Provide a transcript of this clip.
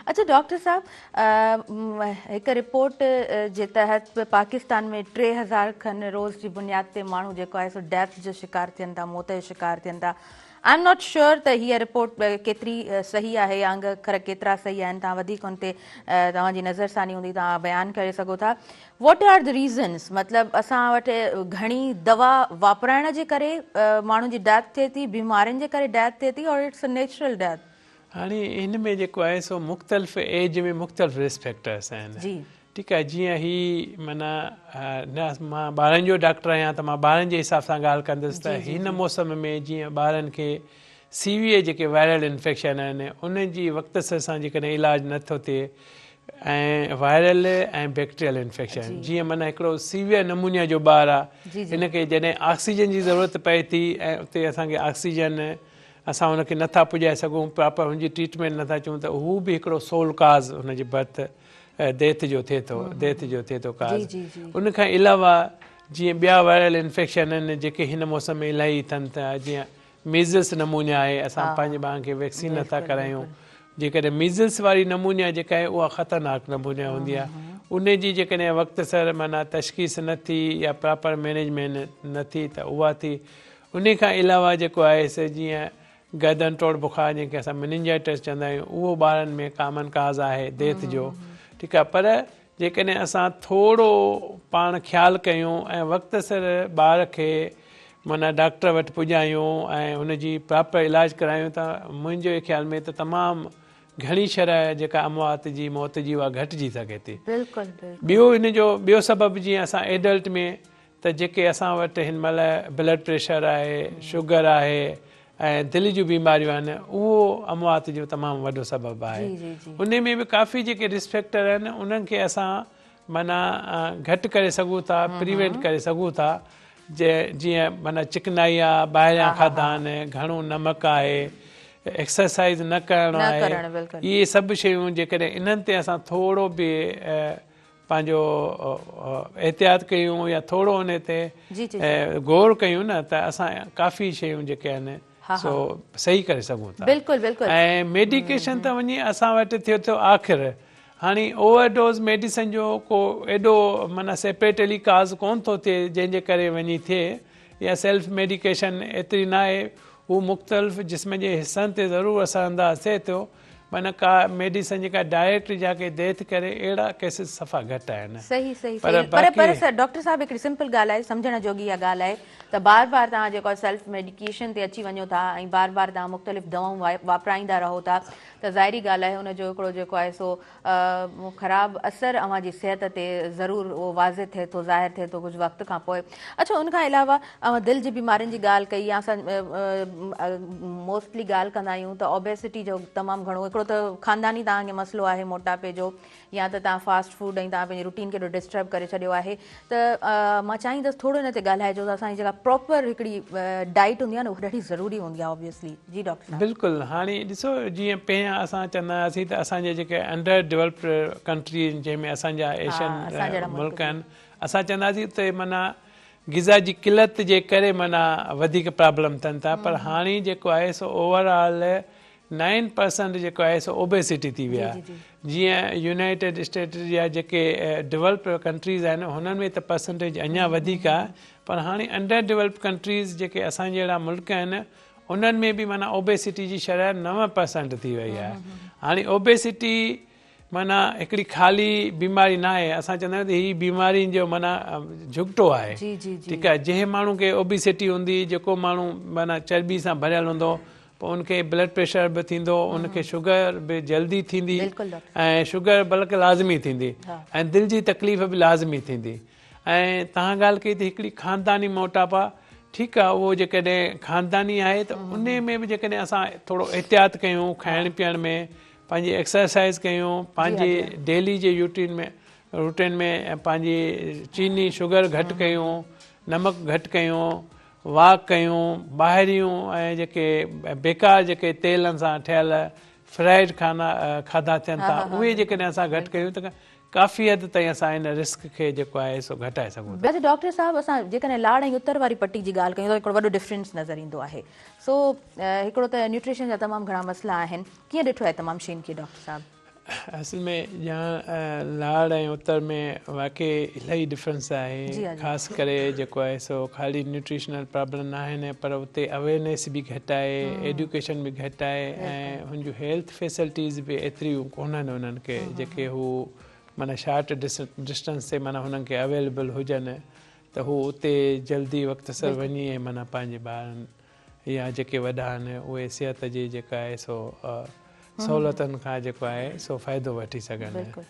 اڇا ڊاڪٽر صاحب هڪ رپورٽ جي تحت به پاڪستان ۾ 3000 کن روز جي بنياد تي ماڻهو جيڪو آهي سو ڊيٿ جو شڪار ٿين ٿا، موت جو شڪار ٿين ٿا. I am not sure ته هيء رپورٽ ڪيتري صحيح آهي يا انگ اکر ڪيترا صحيح آهن، توهان وڌيڪ ان تي توهان جي نظر ثاني هوندي توهان بيان ڪري سگهو ٿا. What are the reasons مطلب اسان وٽ گهڻي دوا واپرائڻ جي ڪري ماڻهن جي ڊيٿ ٿئي ٿي، بيمارين جي ڪري ڊيٿ ٿئي ٿي اور it's a natural death. هاڻي هن ۾ جيڪو آهي سو مختلف ايج ۾ مختلف رسڪ فيڪٽرس آهن. جي. ٺيڪ آهي جيئن هي معنيٰ نه مان ٻارن جو ڊاڪٽر آهيان ته مان ٻارن جي حساب سان ڳالهه ڪندس ته هن موسم ۾ جيئن ٻارن کي سي وي اي جيڪي وائرل انفيڪشن آهن انهن جي وقت سر سان جيڪڏهن علاج نه ٿو ٿئي ۽ وائرل ۽ بيڪٽريل انفيڪشن جيئن معنيٰ هڪڙو سيويئر نمونيا جو ٻار آهي ان کي جڏهن آڪسيجن جي ضرورت پئي ٿي ۽ اتي اسان کي آڪسيجن اسان ان کي نٿا پڄائي سگهون پراپر ان جي ٽريٽمينٽ نٿا چون ته هو به هڪڙو سول ڪاز ان جي برٿ ڊيٿ جو ٿئي ٿو ڊيٿ جو ٿئي ٿو ڪاز ان کان علاوه جيئن ٻيا وائرل انفيڪشن آهن جيڪي هن موسم ۾ الاهي ٿين ٿا جيئن ميزلس نمونيا آهي اسان پنهنجي ٻارن کي ويڪسين نٿا ڪرايون جيڪڏهن ميزلس واري نمونيا جيڪا آهي اها خطرناڪ نمونيا هوندي آهي ان جي جيڪڏهن وقت سر معنيٰ تشخيص نه ٿي يا پراپر مينيجمينٽ نه ٿي ته اها ٿي ان کان علاوه جيڪو آهي سو جيئن گردن ٽوڙ بخار جنهن کي اسان مننجائٽس چوندا آهيون اهو ٻارن ۾ ڪامن ڪاز آهي ڊيٿ جو ٺيڪ آهي پر جيڪڏهن اسان ٿورو پاڻ خيال ڪيون ۽ وقت سر ٻار کي معنيٰ ڊاڪٽر وٽ پڄايون ۽ ان جي پراپر علاج ڪرايون ته منهنجي خيال ۾ ته تمام گهڻي شرح جيڪا اموات جي موت جي اها گهٽجي سگهي ٿي. بلڪل بلڪل. ٻيو ان جو ٻيو سبب جيئن اسان ايڊلٽ ۾ ته جيڪي اسان وٽ هن مهل بلڊ پريشر آهي، شگر آهي ۽ دل جون بيماريون آهن اهو اموات جو تمام وڏو سبب آهي. ان ۾ به ڪافي جيڪي رسڪ فيڪٽر آهن انهن کي اسان معنيٰ گهٽ ڪري سگهون ٿا پريوينٽ ڪري سگهون ٿا جيئن معنيٰ چڪنائي آ ٻاهريان کاڌا آهن گهڻو نمڪ آهي ايڪسرسائز نه ڪرڻ آهي اهي سڀ شيون جيڪڏهن انهن تي اسان ٿورو به پنهنجو احتياط ڪيون يا ٿورو ان تي غور ڪيون نه ته اسان ڪافي شيون جيڪي آهن سو صحيح ڪري سگهون ٿا. بلڪل بلڪل. ۽ ميڊيڪيشن ته وڃي اسان وٽ ٿئي ٿو آخر هاڻي اوور ڊوز ميڊيسن جو ڪو ايڏو معنيٰ سيپريٽلي ڪاز ڪون ٿو ٿئي جنهن جي ڪري وڃي ٿئي يا سيلف ميڊيڪيشن ايتري ناهي هو مختلف جسم جي حصن تي ضرور اثر انداز ٿئي ٿو معنيٰ ڪا ميڊيسن جيڪا ڊائريڪٽ جا ڪي ڊيٿ ڪري اهڙا ڪيسز صفا گهٽ آهن. صحيح صحيح صحيح پر پر سر ڊاڪٽر صاحب هڪڙي سمپل ڳالهه آهي سمجهڻ جوڳي اها ڳالهه آهي ته بار بار توهان جيڪو آهي سيلف ميڊيڪيشن تي اچي وڃو ٿا ۽ بار بار توهان مختلف دوائون واپرائيندا رهو ٿا ته ظاهري ڳالهه آهي ان جو هڪڙو جيڪو آهي سو خراب اثر اوهان جي صحت تي ضرور اهو واضح ٿئي ٿو ظاهر ٿئي ٿو ڪجهه وقت کان پوء. اڇا ان کان علاوه اوهان دل جي بيمارين جي ڳالهه ڪئي يا اسان موسٽلي ڳالهه ڪندا آهيون ته اوبيسٽي جو تمام گهڻو هڪڙو ته خانداني توهان کي مسئلو آهي موٽاپي جو يا ته توهان فاسٽ فوڊ ۽ توهان پنهنجي روٽين کي ايڏو ڊسٽرب ڪري ڇڏيو آهي ته مان چاهيندس ٿورو ان تي ڳالهائجو ته اسان جي جيڪا پراپر هڪڙي ڊائيٽ هوندي آهي نه اها ڏاڍي ضروري هوندي آهي اوبويسلي جي ڊاڪٽر صاحب. بلڪل هاڻي ڏسو جيئن پهريان اسان چوندا هئاسين ته اسان جا جيڪي انڊر ڊولپڊ ڪنٽري جنهن ۾ اسان جا ايشين ملڪ آهن اسان چوندا هئاسين اتي معنيٰ غذا جي قلت جي ڪري معنيٰ وڌيڪ پرابلم ٿين ٿا پر هاڻي جيڪو آهي سو اوور آل نائن پرسنٽ جيڪو آهي سو اوبيسٽي ٿي وئي آهي جيئن يونائيٽيڊ اسٽيٽس يا جيڪي ڊولپڊ ڪنٽريز آهن هنن ۾ ته پرسنٽيج اڃا وڌيڪ آهي پر هاڻي انڊر ڊولپڊ ڪنٽريز جيڪي اسان جهڙا ملڪ آهن انهن ۾ به معنيٰ اوبيسٽي جي شرح 9% ٿي وئي آهي هاڻي اوبيسٽي معنيٰ هڪڙي خالي بيماري ناهي اسان چوندا آهيون ته هي بيمارين جو معنيٰ جهڳٽو آهي ٺيڪ آهي جنهن ماڻهو کي اوبيسٽي هوندي جيڪو ماڻهو معنيٰ چرٻي سان ڀريل هوندو پوء ان کي بلڊ پريشر به ٿيندو ان کي شگر به جلدي ٿيندي ۽ شگر بلڪ لازمي ٿيندي ۽ دل جي تڪليف به لازمي ٿيندي ۽ توهان ڳالهه ڪئي ته هڪڙي خانداني موٽاپا ٺيڪ آهي اهو جيڪڏهن خانداني آهي ته ان ۾ به جيڪڏهن اسان ٿورو احتياط ڪيون کائڻ پيئڻ ۾ پنهنجي ايڪسرسائز ڪيون پنهنجي ڊيلي جي يوٽين ۾ روٽين ۾ پنهنجي چيني شگر گهٽ ڪيون نمڪ گهٽ ڪيون واڪ ڪيون ٻاهريون ۽ جيڪي بيڪار جيڪي تيلن سان ٺهيل فرائيڊ کانا کاڌا ٿين ٿا اهي جيڪڏهن اسان گهٽ ڪيون ته ڪافي حد تائين اسان ان رسڪ کي جيڪو آهي سو گهٽائي سگهون ٿا. اڇا ڊاڪٽر صاحب اسان جيڪڏهن لاڙ ۽ اتر واري پٽي جي ڳالهه ڪيون ته هڪڙو وڏو ڊفرنس نظر ايندو آهي سو هڪڙو ته نيوٽريشن جا تمام گهڻا مسئلا آهن ڪيئن ڏٺو آهي تمام شين کي ڊاڪٽر صاحب؟ اصل ۾ جان لاڙ ۽ اتر ۾ واقعي الاهي ڊفرنس آهي خاص ڪري جيڪو آهي سو خالي نيوٽريشنل پرابلم نه آهن پر اتي اويرنيس به گهٽ آهي ايڊيوڪيشن به گهٽ آهي ۽ هن جون هيلٿ فيسلٽيز به ايتريون ڪونهن انهن کي جيڪي هو معنيٰ شارٽ ڊسٽنس تي معنيٰ هنن کي اويليبل هجن ته هو اتي جلدي وقت سر وڃي ۽ معنيٰ پنهنجي ٻارن يا جيڪي وڏا آهن اهي صحت جي جيڪا آهي سو سهولتن کان جيڪو آهي سو فائدو وٺي سگهن.